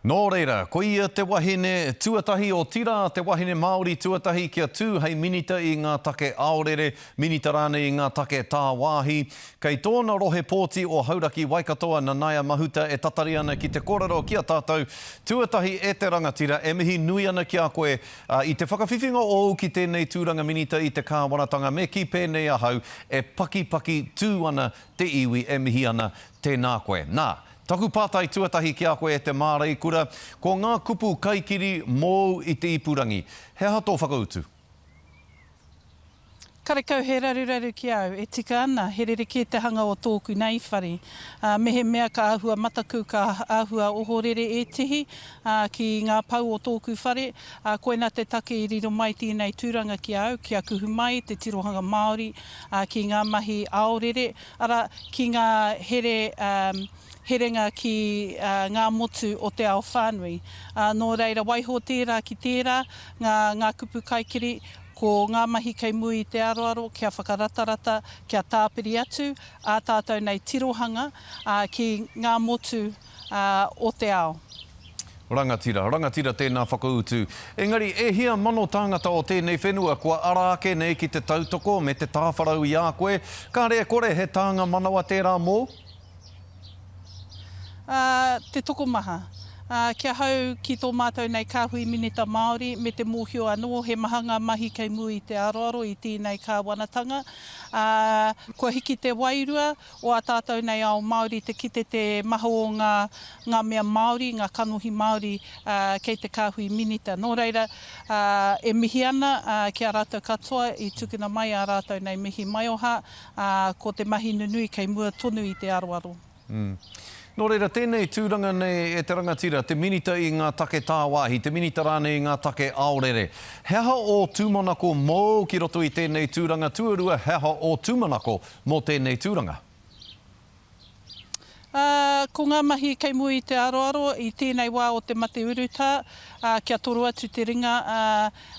Nō reira, ko ia te wahine tuatahi, otirā te wahine Māori tuatahi kia tū hei minita i ngā take aorere, minita rānei i ngā take tāwāhi. Kei tōna rohe pōti o Hauraki Waikato a Nanaia Mahuta e tatari ana ki te kōrero ki a tātou. Tuatahi e te rangatira, e mihi nui ana ki a koe i te whakawhiwhinga ōu ki tēnei tūranga minita i te kāwanatanga me kī pēnei ahau e pakipaki tū ana te iwi e mihi ana tēnā koe. Nā, Taku pātai tuatahi ki a koe e te māreikura, ko ngā kupu kaikiri mōu i te ipurangi, he aha tō whakautu? Karekau he raruraru ki a au, e tika ana, he rerekē te hanga o tōku nei whare. Ā, mehemea ka āhua mataku, ka āhua ohorere ētehi, ā, ki ngā pou o tōku whare, ā, koina te take i riro mai tēnei tūranga ki a au, kia kuhu mai te tirohanga Māori, ā, ki ngā mahi aorere, arā, ki ngā here, herenga ki ngā motu o te ao whānui. Nō reira, waiho tērā ki tērā, ngā, ngā kupu kaikiri, ko ngā mahi kei mua i te aroaro kia whakaratarata, kia tāpiri atu ā tātou nei tirohanga ki ngā motu o te ao. Rangatira, rangatira tēnā whakautu. Engari, e hia mano tāngata o tēnei whenua kua ara ake nei ki te tautoko me te tāwharau i a koe, kāre e kore he tānga manawa tērā mōu? Ā, te tokomaha. Ā, ki ahau, ki tō mātou nei kāhui Minita Māori, me te mōhio anō he maha ngā mahi kei mua i te aroaro i tēnei kāwanatanga, ā, kua hiki te wairua, o ā tātou nei ao Māori te kite te maha o ngā, ngā mea Māori, ngā kanohi Māori kei te kāhui minita. Nō reira, e mihi ana ki a rātou katoa i tukuna mai ā rātou nei mihi maioha, ā, ko te mahi nunui kei mua tonu i te aroaro. Nō reira, tēnei tūranga nei e te rangatira, te minita i ngā take tāwāhi, te minita rānei i ngā take aorere. He aha ō tūmanako mōu ki roto i tēnei tūranga? Tuarua, he aha ō tūmanako mō tēnei tūranga? Ā, ko ngā mahi kei mua i te aroaro i tēnei wā o te mate urutā, ā, kia toro atu te ringa, ā,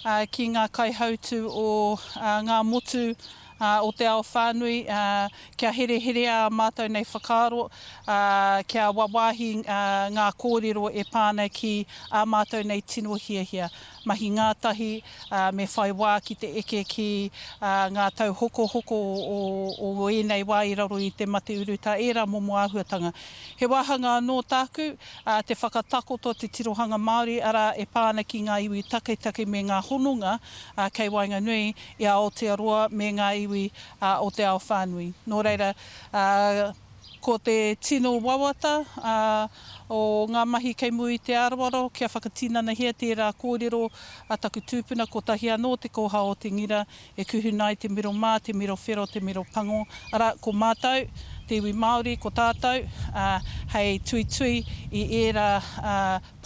ā, ki ngā kaihautū o, ā, ngā motu, ā, o te ao whānui, ā, kia hereherea ā mātou nei whakaaro, ā, kia wāwāhi, ā, ngā kōrero e pā ana ki ā mātou nei tino hiahia. Mahi ngātahi, ā, me whai wā ki te eke ki, ā, ngā tauhokohoko o, o ēnei wā i raro i te mate urutā, ērā momo āhuatanga. He wāhanga anō tāku, ā, te whakatakoto te tirohanga Māori, arā, e pā ana ki ngā iwi taketake me ngā hononga, ā, kei waenganui i a Aotearoa me ngā iwi, ā, o te ao whānui. Nō reira, ā, ko te tino wawata, ā, o ngā mahi kei mua i te aroaro kia whakatinanahia tērā kōrero a taku tūpuna kotahi anō te koha o te ngira e kuhuna ai te miro mā, te miro whero, te miro pango, arā, ko mātou, te iwi Māori, ko tātou, ā, hei tuitui i ērā, ā,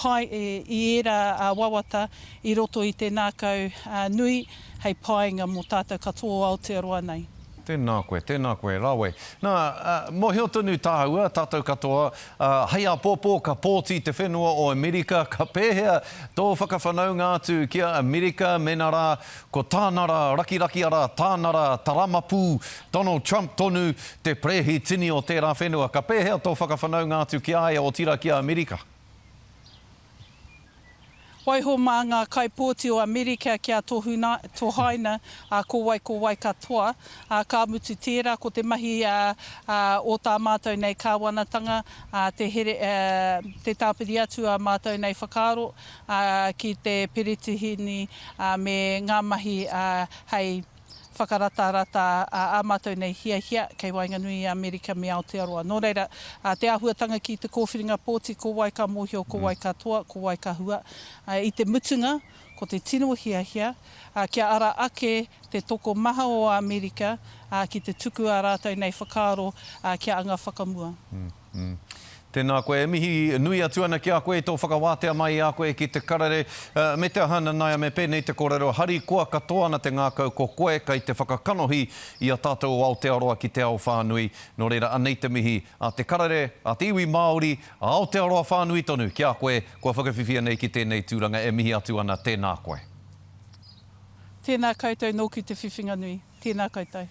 pae, i ērā wawata i roto i te ngākau nui hei painga mō tātou katoa o Aotearoa nei. Tēnā koe, tēnā koe, rawe. Nā, mōhio tonu tāua, tātou katoa, hei āpōpō ka pōti te whenua o Amerika, ka pēhea tō whakawhanaunga atu ki a Amerika mēnā rā ko Tānara Rakiraki arā Tānara Taramapū, Donald Trump tonu te perehitini o tērā whenua, ka pēhea tō whakawhanaunga atu ki a ia, otirā ki a Amerika? Waiho mā ngā kaipōti o Amerika kia tohuna, tohaina, ā, ko wai ko wai ka toa, ā, ka mutu tērā ko te mahi ā, ā, o tā mātou nei kāwanatanga, ā, te here, ā, te tāpiri atu ā mātou nei whakaaro, ā, ki te peretihini, ā, me ngā mahi, ā, hei. whakaratarata ā mātou nei hiahia kei waenganui i Amerika me Aotearoa. Nō reira, te āhuatanga ki te kōwhiringa pōti, ko wai ka mōhio, ko wai ka toa, ko wai ka hua. I te mutunga, ko te tino hiahia, kia ara ake te tokomaha o Amerika ki te tuku ā rātou nei whakaaro kia anga whakamua. Tēnā koe, e mihi nui atu ana ki a koe i tō whakawātea mai i a koe ki te karere, me te aha Nanaia me pēnei te kōrero, harikoa katoa ana te ngākau ko koe kei te whakakanohi i a tātou o Aotearoa ki te ao whānui, nō reira anei te mihi a te karere, a te iwi Māori, a Aotearoa whānui tonu ki a koe kua whakawhiwhia nei ki tēnei tūranga e mihi atu ana tēnā koe. Tēnā koutou nōku te whiwhinga nui. Tēnā koutou.